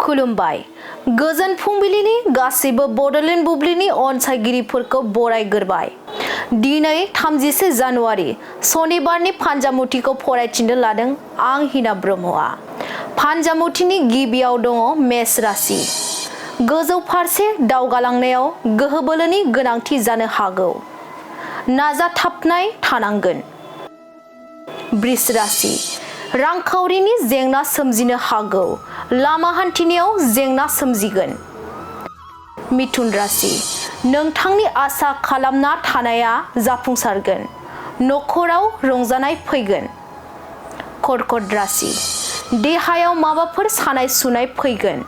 खुलुमबाय गोजोन फुंबिलिनि गासैबो बड'लेण्ड बुब्लिनि अनसायगिरिफोरखौ बरायग्रोबाय। दिनै 30 जानुवारि सनिबारनि फान्जामुथिखौ फरायथिनो लादों आं हिना ब्रह्मआ। फान्जामुथिनि गिबियाव दङ मेष राशि। गोजौ फारसे दावगालांनायाव गोहो बोलोनि गोनांथि जानो हागौ। नाजाथाबनाय थानांगोन। वृष राशि। रांखावरिनि जेंना सोमजिनो हागौ। लामा हान्थिनायाव जेंना सोमजिगोन। मिथुन राशि। नोंथांनि आसा खालामना थानाया जाफुंसारगोन। नखराव रंजानाय फैगोन। कर्कट राशि। देहायाव माबाफोर सानाय सुनाय फैगोन।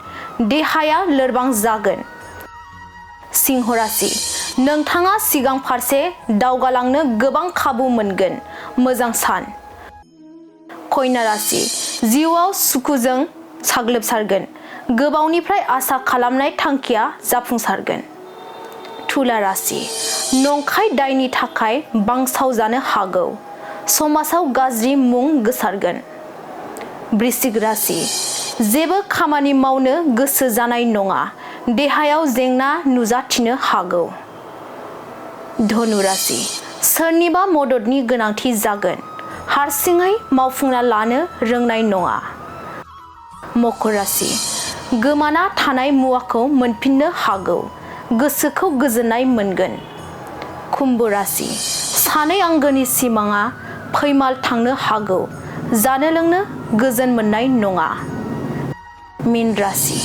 देहाया लोरबां जागोन। सिंह राशि। नोंथाङा सिगां फारसे दावगालांनो गोबां खाबु मोनगोन। मोजां सान। कन्या राशि। जिउआव सुखुजों साग्लोबसारगोन। गोबावनिफ्राय आसा खालामनाय थांखिया जाफुंसारगोन। तुला राशि। नंखाय दायनि थाखाय बांसावजानो हागौ। समाजाव गाज्रि मुं गोसारगोन। वृश्चिक राशि। जेबो खामानि मावनो गोसो जानाय नङा। देहायाव जेंना नुजाथिनो हागौ। धनु राशि। सोरनिबा मददनि गोनांथि जागोन। हारसिङै मावफुंना लानो रोंनाय नङा। मकर राशि। गोमाना थानाय मुवाखौ मोनफिननो हागौ। गोसोखौ गोजोननाय मोनगोन। कुम्भ राशि। सानै आंगोनि सिमाङा फैमाल थांनो हागौ। जानो लोंनो गोजोन मोननाय नङा। मीन राशि।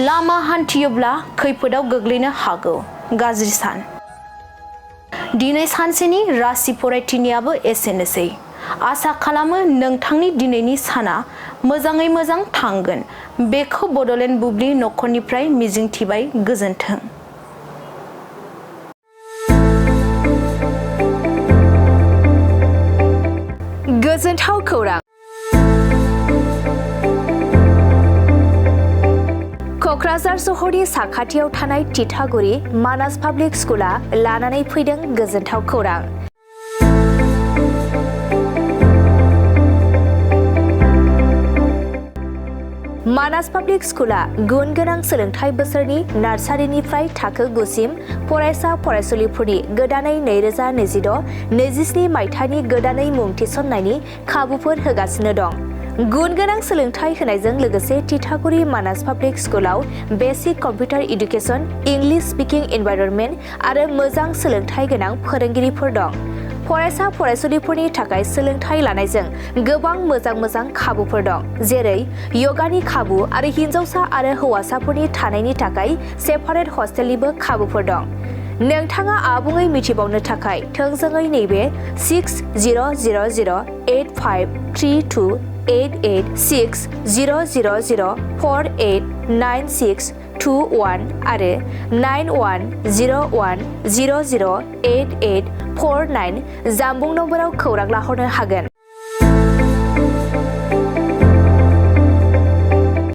लामा हान्थियोब्ला खैफोदाव गोग्लैनो हागौ। गाज्रि सान। दिनै सानसेनि राशि फरायथिनायाबो एसेनोसै। आसा खालामो नोंथांनि दिनैनि साना मोजाङै मोजां थांगोन। बेखौ बड'लेण्ड बुब्लि नखरनिफ्राय मिजिंथिबाय। गोजोन्थों। गोजोनथाव खौरां। क'क्राझार सहरनि साखाथियाव थानाय तितागुरि मानास पाब्लिक स्कुला लानानै फैदों गोजोनथाव खौरां। मानास पाब्लिक स्कुला गुन गोनां सोलोंथाइ बोसोरनि नार्सारिनिफ्राय थाखो 9 सिम फरायसा फरायसुलिफोरनि गोदानै 2026-27 मायथाइनि गोदानै मुं थिसननायनि खाबुफोर होगासिनो दं। गुन गोनां सोलोंथाइ होनायजों लोगोसे तितागुरि मानास पाब्लिक स्कुलाव basic computer education, English speaking environment आरो मोजां सोलोंथाइ गोनां फोरोंगिरिफोर दं। फरायसा फरायसुलिफोरनि थाखाय सोलोंथाइ लानायजों गोबां मोजां खाबुफोर दं, जेरै यगानि खाबु आरो हिन्जावसा आरो हौवासाफोरनि थानायनि थाखाय सेपारेट हस्टेलनिबो खाबुफोर दं। नोंथाङा आबुङै मिथिबावनो थाखाय थोंजोङै नैबे 600083286000489621 आरो 9101008849 जानबुं नम्बराव खौरां लाहरनो हागोन।